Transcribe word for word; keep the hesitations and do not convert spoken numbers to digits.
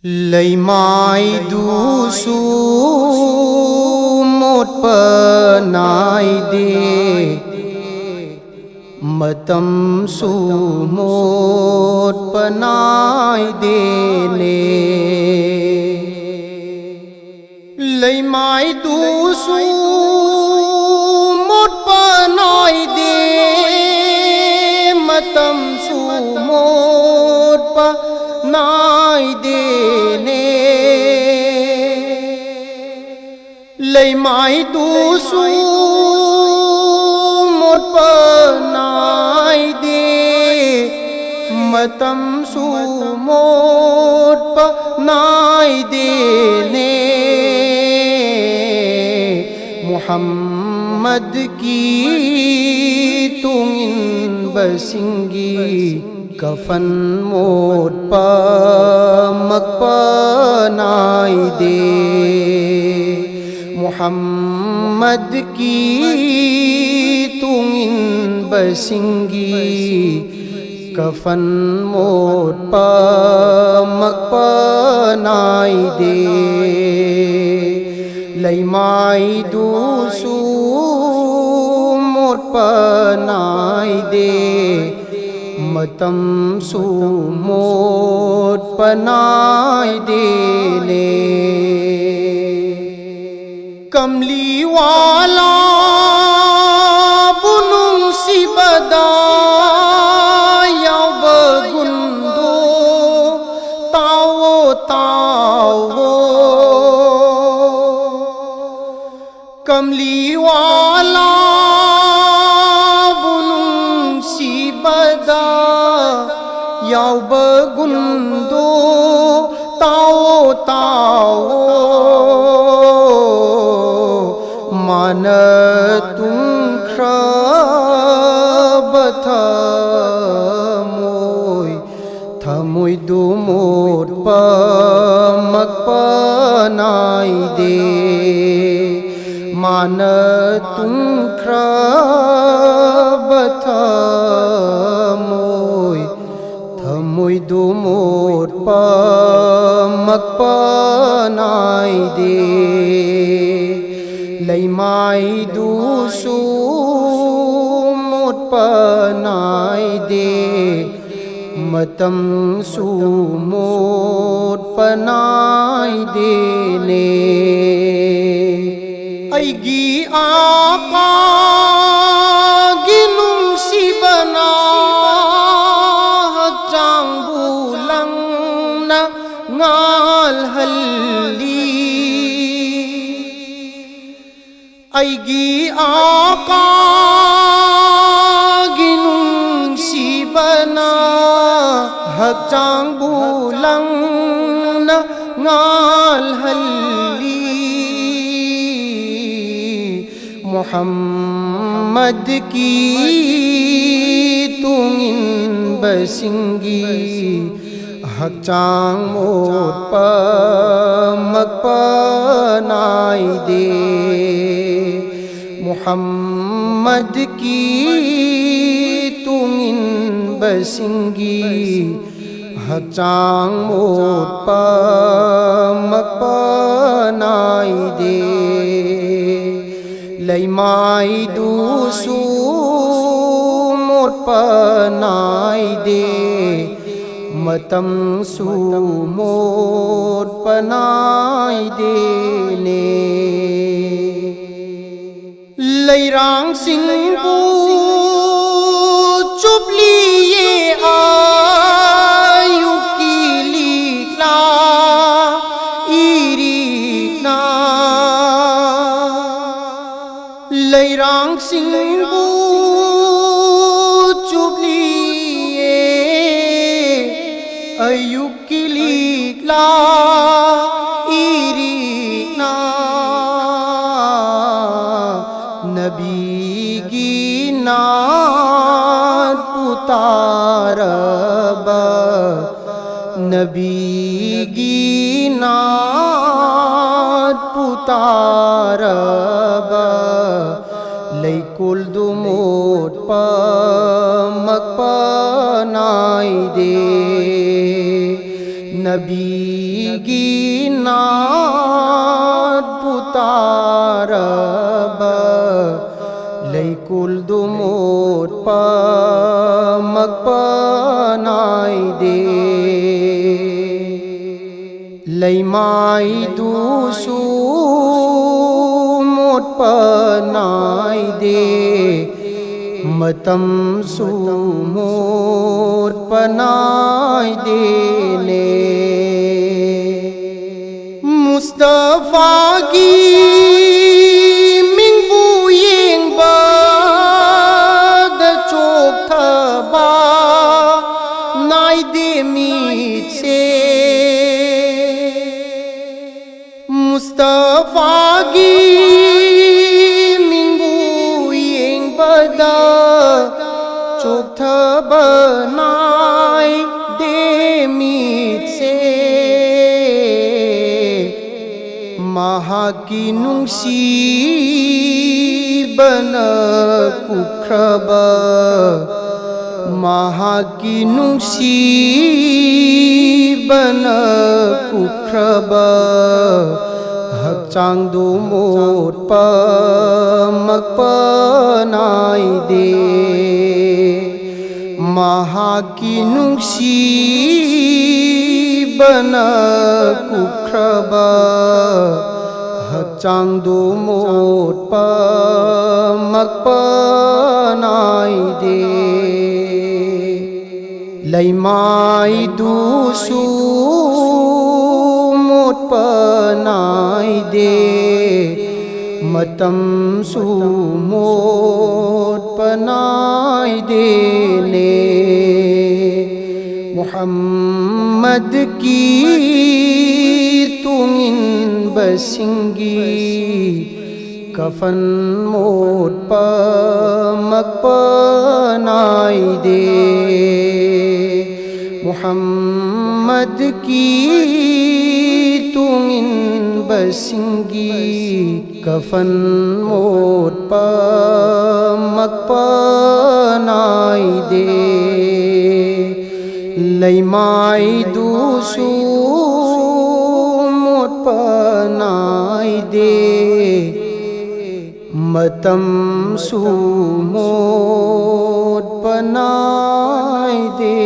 ꯂꯩꯃꯥꯏꯗꯨꯁꯨ ꯃꯣꯠꯄ ꯅꯥꯏꯗꯦ, ꯃꯇꯝꯁꯨ ꯃꯣꯠꯄ ꯅꯥꯏꯗꯦꯅꯦ꯫ ꯂꯩꯃꯥꯏꯗꯨꯁꯨ ꯃꯣꯠꯄ ꯅꯥꯏꯗꯦ, ꯃꯇꯝꯁꯨ ꯃꯣꯠꯄ ꯅꯥꯏꯗꯦꯅꯦ꯫ ꯂꯩꯃꯥꯏꯗꯨꯁꯨ ꯃꯣꯠꯄ ꯅꯥꯏꯗꯦ, ꯃꯇꯝꯁꯨ ꯃꯣꯠꯄ ꯅꯥꯏꯗꯦꯅꯦ꯫ ꯃꯨꯍꯝꯃꯗꯀꯤ ꯇꯨꯡꯏꯟꯕꯁꯤꯡꯒꯤ ꯀꯐꯟ ꯃꯣꯠꯄ ꯃꯛꯄ ꯅꯥꯏꯗꯦ꯫ ꯃꯨꯍꯝꯃꯗꯀꯤ ꯇꯨꯡꯏꯟꯕꯁꯤꯡꯒꯤ ꯀꯐꯟ ꯃꯣꯠꯄ ꯃꯛꯄ ꯅꯥꯏꯗꯦ꯫ ꯂꯩꯃꯥꯏꯗꯨꯁꯨ ꯃꯣꯠꯄ ꯅꯥꯏꯗꯦ, ꯃꯇꯝꯁꯨ ꯃꯣꯠꯄ ꯅꯥꯏꯗꯦꯅꯦ꯫ ꯀꯝꯂꯤꯋꯥꯂꯥꯕꯨ ꯅꯨꯡꯁꯤꯕꯗ ꯌꯥꯎꯕ ꯒꯨꯟꯗꯣ ꯇꯥꯎꯑꯣ, ꯇꯥꯎꯑꯣ꯫ ꯀꯝꯂꯤꯋꯥꯂꯥꯕꯨ ꯅꯨꯡꯁꯤꯕꯗ ꯌꯥꯎꯕ ꯒꯨꯟꯗꯣ ꯇꯥꯎꯑꯣ, ꯇꯥꯎꯑꯣ꯫ ꯃꯥꯅ ꯇꯨꯝꯈ꯭ꯔꯕ ꯊꯃꯣꯏ, ꯊꯃꯣꯏꯗꯨ ꯃꯣꯠꯄ ꯃꯛꯄ ꯅꯥꯏꯗꯦ꯫ ꯃꯥꯅ ꯇꯨꯝꯈ꯭ꯔꯕ ꯊꯃꯣꯏ, ꯊꯃꯣꯏꯗꯨ ꯃꯣꯠꯄ ꯄ ꯅꯥꯏꯗꯦ꯫ ꯂꯩꯃꯥꯏꯗꯨꯁꯨ ꯃꯣꯠꯄ ꯅꯥꯏꯗꯦ, ꯃꯇꯝꯁꯨ ꯃꯣꯠꯄ ꯅꯥꯏꯗꯦꯅꯦ꯫ ꯑꯩꯒꯤ ꯑꯥꯀꯥꯒꯤ ꯅꯨꯡꯁꯤꯕꯅ ꯍꯛꯆꯥꯡꯕꯨ ꯂꯪꯅ ꯉꯥꯜꯍꯜꯂꯤ꯫ ꯑꯩꯒꯤ ꯑꯥꯀꯥꯒꯤ ꯅꯨꯡꯁꯤꯕꯅ ꯍꯛꯆꯥꯡꯕꯨ ꯂꯪꯅ ꯉꯥꯜꯍꯜꯂꯤ꯫ ꯃꯨꯍꯝꯃꯗꯀꯤ ꯇꯨꯡꯏꯟꯕꯁꯤꯡꯒꯤ ꯍꯛꯆꯥꯡ ꯃꯣꯠꯄ ꯃꯛꯄ ꯅꯥꯏꯗꯦ꯫ ꯃꯨꯍꯝꯃꯗꯀꯤ ꯇꯨꯡꯏꯟꯕꯁꯤꯡꯒꯤ ꯍꯛꯆꯥꯡ ꯃꯣꯠꯄ ꯃꯛꯄ ꯅꯥꯏꯗꯦ꯫ ꯂꯩꯃꯥꯏꯗꯨꯁꯨ ꯃꯣꯠꯄ ꯅꯥꯏꯗꯦ, ꯃꯇꯝꯁꯨ ꯃꯣꯠꯄ ꯅꯥꯏꯗꯦꯅꯦ꯫ ꯂꯩꯔꯥꯡꯁꯤꯡꯕꯨ ꯆꯨꯞꯂꯤꯌꯦ ꯑꯌꯨꯛꯀꯤ ꯂꯤꯛꯂꯥ ꯏꯔꯤꯛꯅ꯫ ꯂꯩꯔꯥꯡꯁꯤꯡꯕꯨ ꯆꯨꯞꯂꯤꯌꯦ ꯑꯌꯨꯛꯀꯤ ꯂꯤꯛꯂꯥ ꯏꯔꯤꯛꯅ꯫ ꯅꯕꯤꯒꯤ ꯅꯥꯠꯄꯨ ꯇꯥꯔꯕ, ꯅꯕꯤꯒꯤ ꯅꯥꯠꯄꯨ ꯇꯥꯔꯕ, ꯂꯩꯀꯣꯜꯗꯨ ꯃꯣꯠꯄ ꯃꯛꯄ ꯅꯥꯏꯗꯦ꯫ ꯅꯕꯤꯒꯤ ꯅꯥꯠꯄꯨ ꯇꯥꯔꯕ ꯂꯩꯀꯣꯜꯗꯨ ꯃꯣꯠꯄꯃꯛꯄ ꯅꯥꯏꯗꯦ꯫ ꯂꯩꯃꯥꯏꯗꯨꯁꯨ ꯃꯣꯠꯄ ꯅꯥꯏꯗꯦ, ꯃꯇꯝꯁꯨ ꯃꯣꯠꯄ ꯅꯥꯏꯗꯦꯅꯦ꯫ ꯃꯨꯁꯇꯐꯥꯒꯤ ꯃꯤꯡꯕꯨ ꯌꯦꯡꯕꯗ ꯆꯣꯛꯊꯕ ꯅꯥꯏꯗꯦ ꯃꯤꯠꯁꯦ꯫ ꯃꯨꯁꯇꯐꯥꯒꯤ ꯃꯤꯡꯕꯨ ꯌꯦꯡꯕꯗ ꯆꯣꯛꯊꯕ ꯅꯥꯏꯗꯦ ꯃꯤꯠꯁꯦ꯫ ꯃꯍꯥꯛꯀꯤ ꯅꯨꯡꯁꯤꯕꯅ ꯀꯨꯞꯈ꯭ꯔꯕ, ꯃꯍꯥꯛꯀꯤ ꯅꯨꯡꯁꯤꯕꯅ ꯀꯨꯞꯈ꯭ꯔꯕ ꯍꯛꯆꯥꯡꯗꯨ ꯃꯣꯠꯄꯃꯛꯄ ꯅꯥꯏꯗꯦ꯫ ꯃꯍꯥꯛꯀꯤ ꯅꯨꯡꯁꯤꯕꯅ ꯀꯨꯞꯈ꯭ꯔꯕ ꯍꯛꯆꯥꯡꯗꯨ ꯃꯣꯠꯄꯃꯛꯄ ꯅꯥꯏꯗꯦ꯫ ꯂꯩꯃꯥꯏꯗꯨꯁꯨ ꯃꯣꯠꯄ ꯅꯥꯏꯗꯦ, ꯃꯇꯝꯁꯨ ꯃꯣꯠꯄ ꯅꯥꯏꯗꯦꯅꯦ꯫ ꯃꯨꯍꯝꯃꯗꯀꯤ ꯇꯨꯡꯏꯟꯕꯁꯤꯡꯒꯤ ꯀꯐꯟ ꯃꯣꯠꯄꯃꯛꯄ ꯅꯥꯏꯗꯦ꯫ ꯃꯨꯍꯝꯃꯗꯀꯤ ꯇꯨꯡꯏꯟꯕꯁꯤꯡꯒꯤ ꯀꯐꯟ ꯃꯣꯠꯄꯃꯛꯄ ꯅꯥꯏꯗꯦ꯫ ꯂꯩꯃꯥꯏꯗꯨꯁꯨ ꯅꯥꯏꯗꯦ, ꯃꯇꯝꯁꯨ ꯃꯣꯠꯄ ꯅꯥꯏꯗꯦ꯫